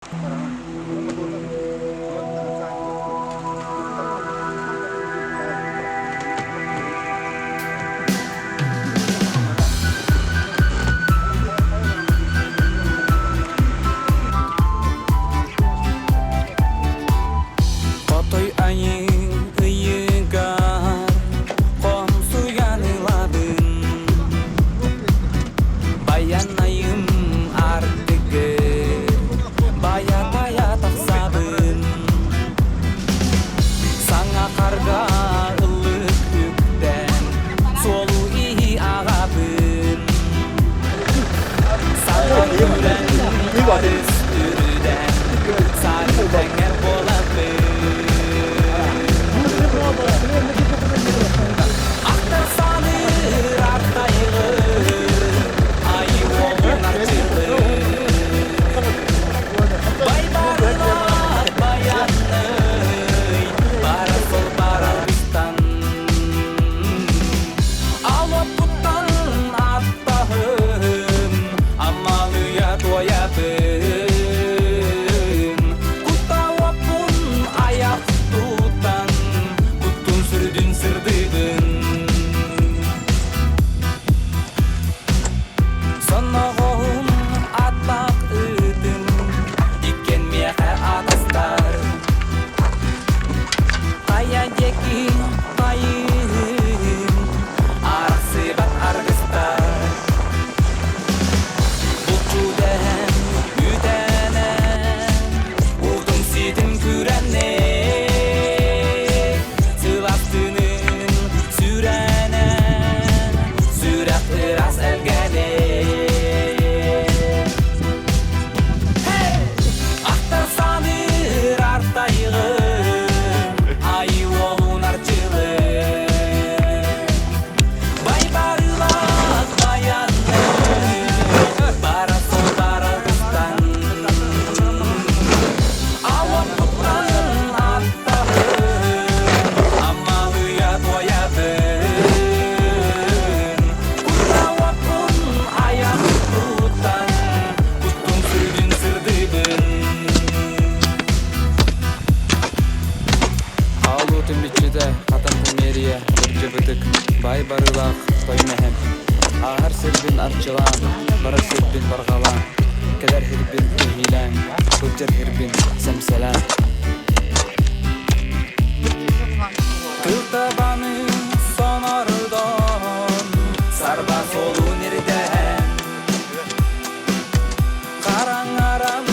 Хотой айыы ыйыгар хомсуйан ылабын Байанайым ардыгы Байа-тайа тахсабын Саҥа харга ыллык үктэн Суолу иһи аҕабын Саҥа күрэн харыс үрдэн Сары тэҥэ буолабын Ахтар саныыр артайгын Айыы уолун арчылыы Байбарылаах баянный Барасыл баралбыстан Алоппуттан аттаһын Амалыйа туойабын Кута уоппун аяқ тутан Куттун сүрдүн сырдыгын Соноҕоһум аттаах ыытым Иккиэн миэхэ атастар Хайа диэки хайыһым Арахсыбат аргыстар Булчу дэһэн үтэнэн Утум ситим күрэннэй Сыластыынын сүрэнэн Сүрэх ыраас элгэнэй Ахтар саныыр артайгын Айыы уолун арчылын Байбарылаах баянный Бара сол барарыстан Ауаппыттан аттаһын Аммалыйа туойабын Кутауаппын аяқ туттан Куттун сүрдүн сырдыбын Хаалуутун биччитэ, хатан тэмиэрийэ, кырдьыбытык, баай барыылаах тойон эһэм. Ааһар сирбин арчылаан, барар сирбин барҕалаан, кэлэр сирбин кэһиилээн, сылдьар сирбин сэмсэлээн. Кыл табаны сонордон, сарба суолун ирдэһэн, Хараҥаран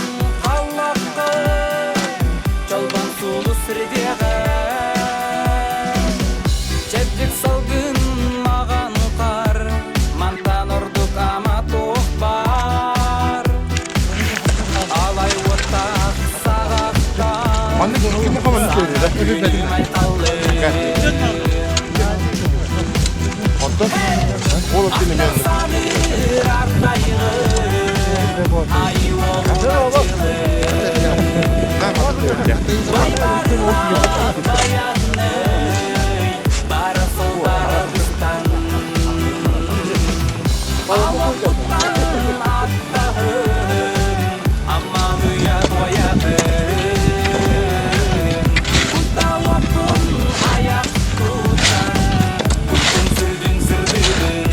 халлахха, чолбон сулус сирдиэҕэ. Чэбдик салгын маҕан хаар, мантан ордук ама туох баар. Алай уоттаах саҕахтан Маннык ким хомонук көрүлэ. күнүм айталлы. Онтон ол өттүн эмиэ оннук. Саныыр артайгын, айыы уолун арчылыы. Байбарылаах баянный, бара сол барабыстан. Алаппыттан аттаһын, аммалыйа туойабын. Кутталаппын аяқ тутан, куттун сүрдүн сырдыгын.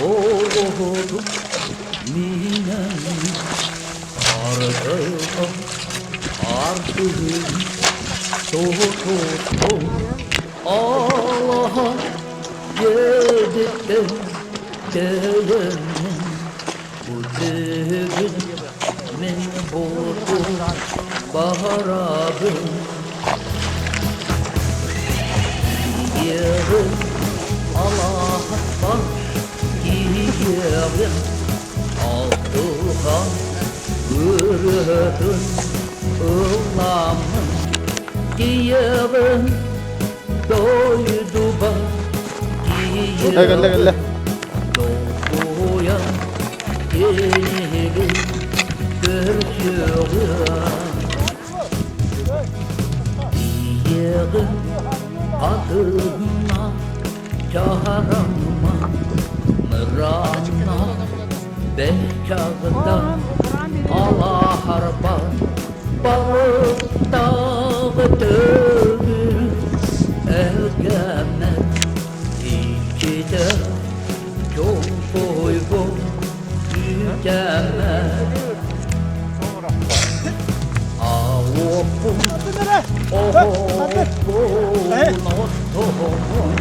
Оҕоһутук миинэн ардыгым артыгым тутутум алаһа дьиэбиттэн тэйэммин бу түгүн мин буотум баҕарабын. Тиийэҕин алааһыппар тиийэҕин Алтылҕан ырыатын ылламмын Тиийэҕин дойдубар Кэллэ кэллэ. тиийэҕин Долгуйан кинигин көрсүөҕүм Тиийэҕин атына чаһарама мыраана бэччаҕда алаһарбар балыктаах төгүл элгэммэт иччитэ чолбойбут үүтэммэт Аоппун оһоппун оттоһон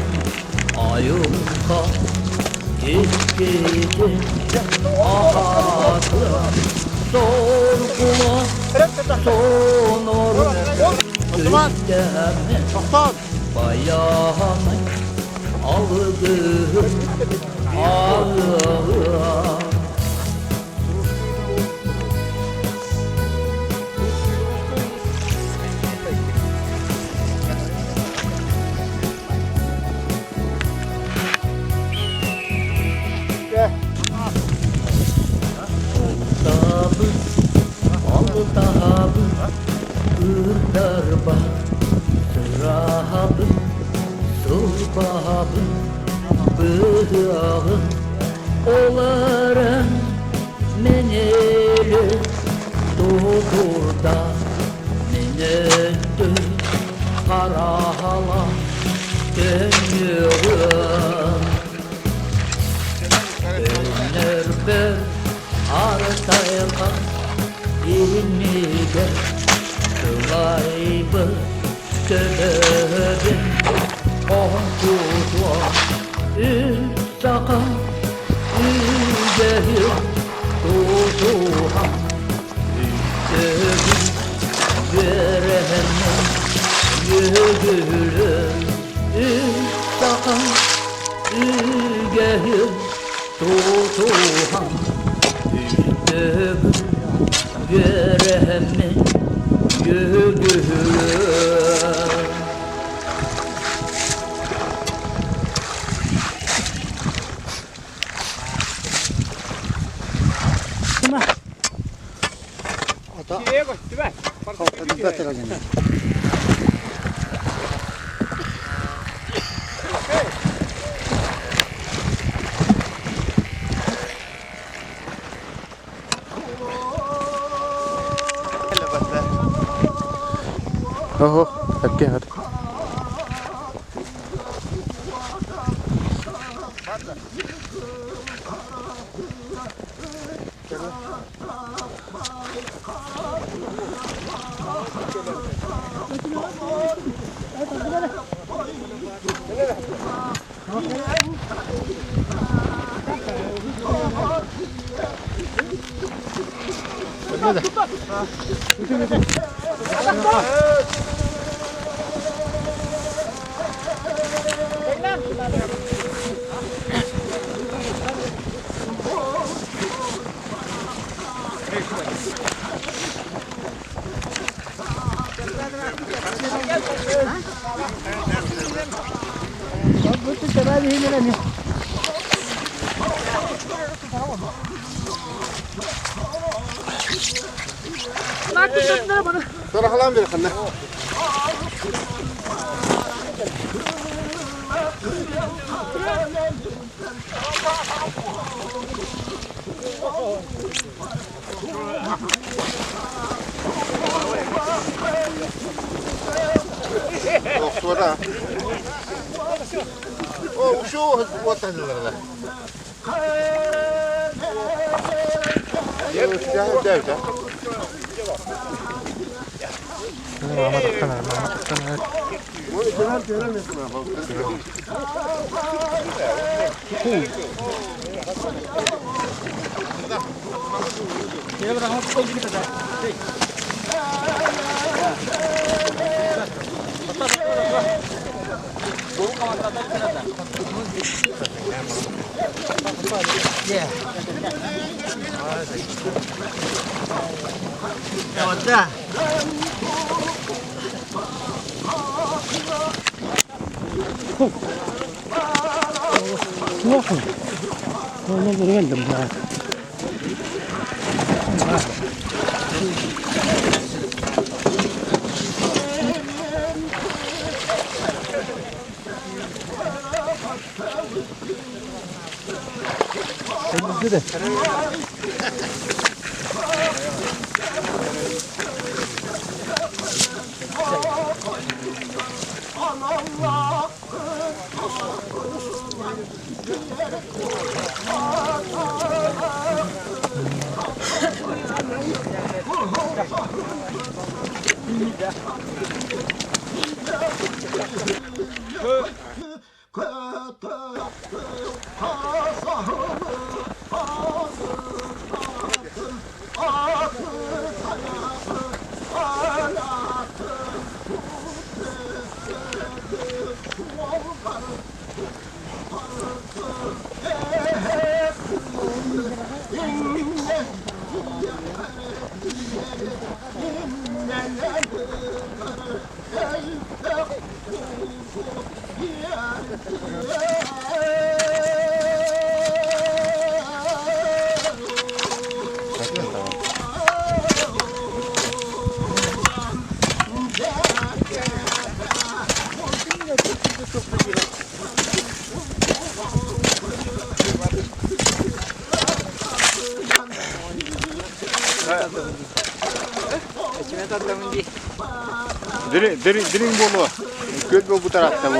айылҕа иккитин аһатыа соргула сонор үтэммин байаамай алгыһын алыа. Алтабын, алтабын, ырдарба, сыраһабын, сылбаһабын, быһыаҕын, оларын Менели тутурда минөттү караһала төннүөҕүм. Өнөрбөр артайга иннигэр сылайбы төбөбүн онтутуо үс саха Үгэһи тутуһан үстөбүн үөрэһэммин үөгүлүн үс саха үгэһи тутуһан үстөбүн үөрэһэммин үөгүлүн. Oho, әпке. Дириҥ буолуо. Күөл буолбутар атта бу.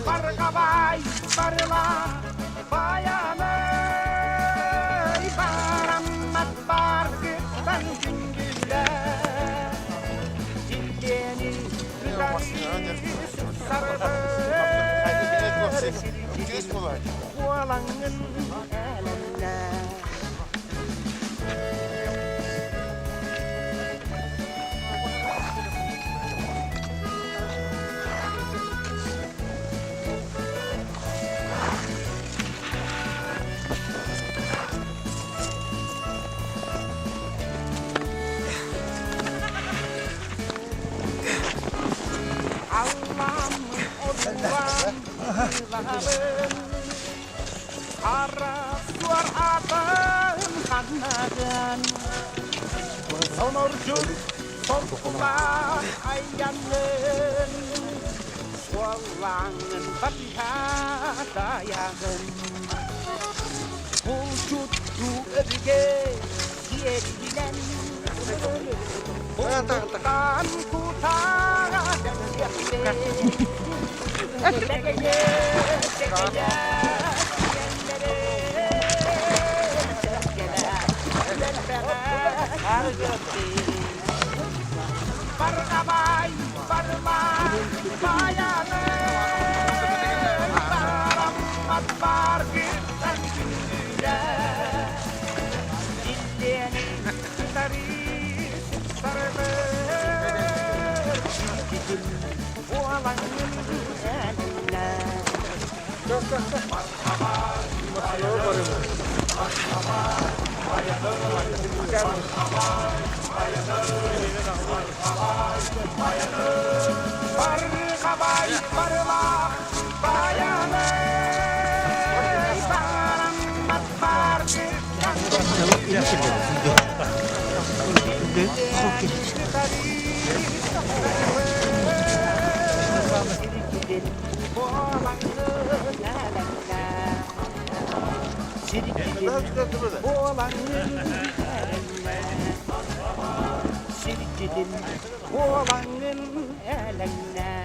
Баргабай барыла баянай бараммат баргыттан күндүлэ Силгени сарбыр Куолаңын элэннэ. Алламмын одуулаан ылаһабын, Хара суор атын ханнагын, Сонордьут солкулаах айанын, Суоллааҥын батыһа тайаҕын. Булчуттуу өбүгэ сиэринэн Бултаан кутаа Сэгэйэ, сэгэйэ, Барҕабай, барыма, байаны, бараммат баргыттан күндүлэ. Иллиэни кытары сарбыр, буолаҥҥын эллэ. Барҕабай барылаах байанай бараммат бааргыттан Сирдьитин буолаҥҥын элэҥнээ.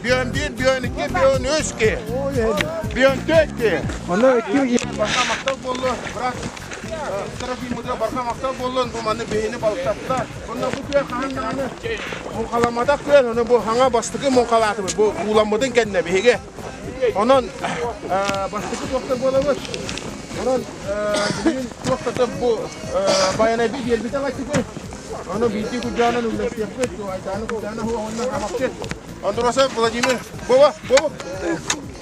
Бион bir, бион iki, бион үс ки. Бион төрт ки. Барха мактал болду. Брат, Трофим барха мактал болду. Бу маны бейини балыктатта. Онно бу күөл хаһан даҕаны муҥхаламматах күөл, ону бу хаҥа бастакы муҥхалаатыбыт. Бу ууламмытын кэннэ биһиги. Онон бастакы туохтар буолабыт. Онон билигин туох бу Байанайбыт биэрбитэ баччыты. Ону биирдии кудьаанан үллэстиэхпит, Айдааны кудьаана уонна хамахчыт. Андросов Владимир, Бова, Бова,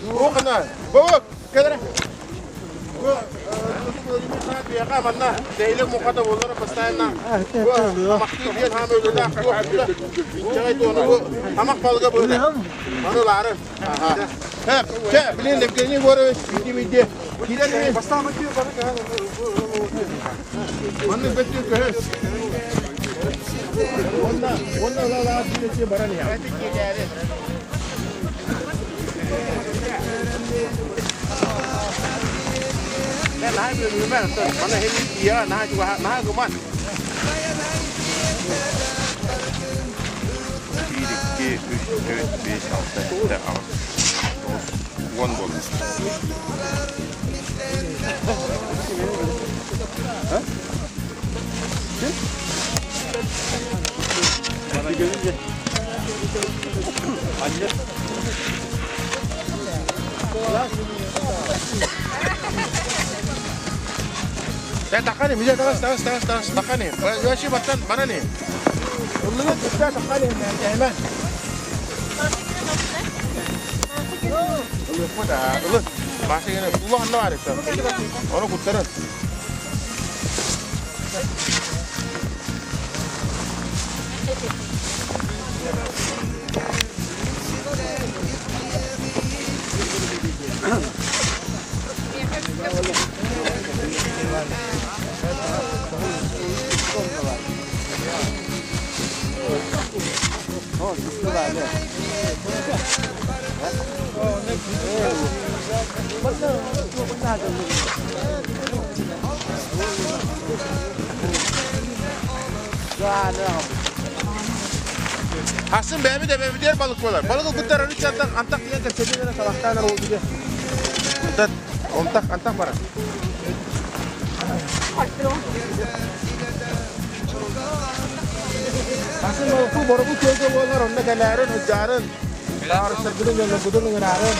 Бова, Бова, кэлэрэ. Владимир манна дэйлик муҥхата буоллара постоянно хамахтыы диэн хаама үлэлээх инчэҕэй туону бу хамах балыга быһыта. Аны лаары. Чэ, блин, Евгений Егорович, иди, иди. Маннык бөттүн көһөс. Онна, онна лалаа диэти баран иһэ. Биир, икки, үс, түөрт, биэс, алта, сэттэ, аҕыс, тоҕус, уон буолла. Тахани, миже тагас, тагас, тагас, тагас, тахани. Вообще баттан бана не. Уллуга тутта тахани, эмен. Уллу, башыгына, уллу ханна бар это. Оны куттарын. Асын бэби да бэби диэр балык буолар. Балыгы куттар үч антах антах диэн кэпсэтиилэрэ талахтаанар ол диге. Онтан онтах антах барар. Асын балыку боробу көйгө буолар онно кэлээрин ыдьаарын таарыстаргытын дьонноргутун ыҥыраарын.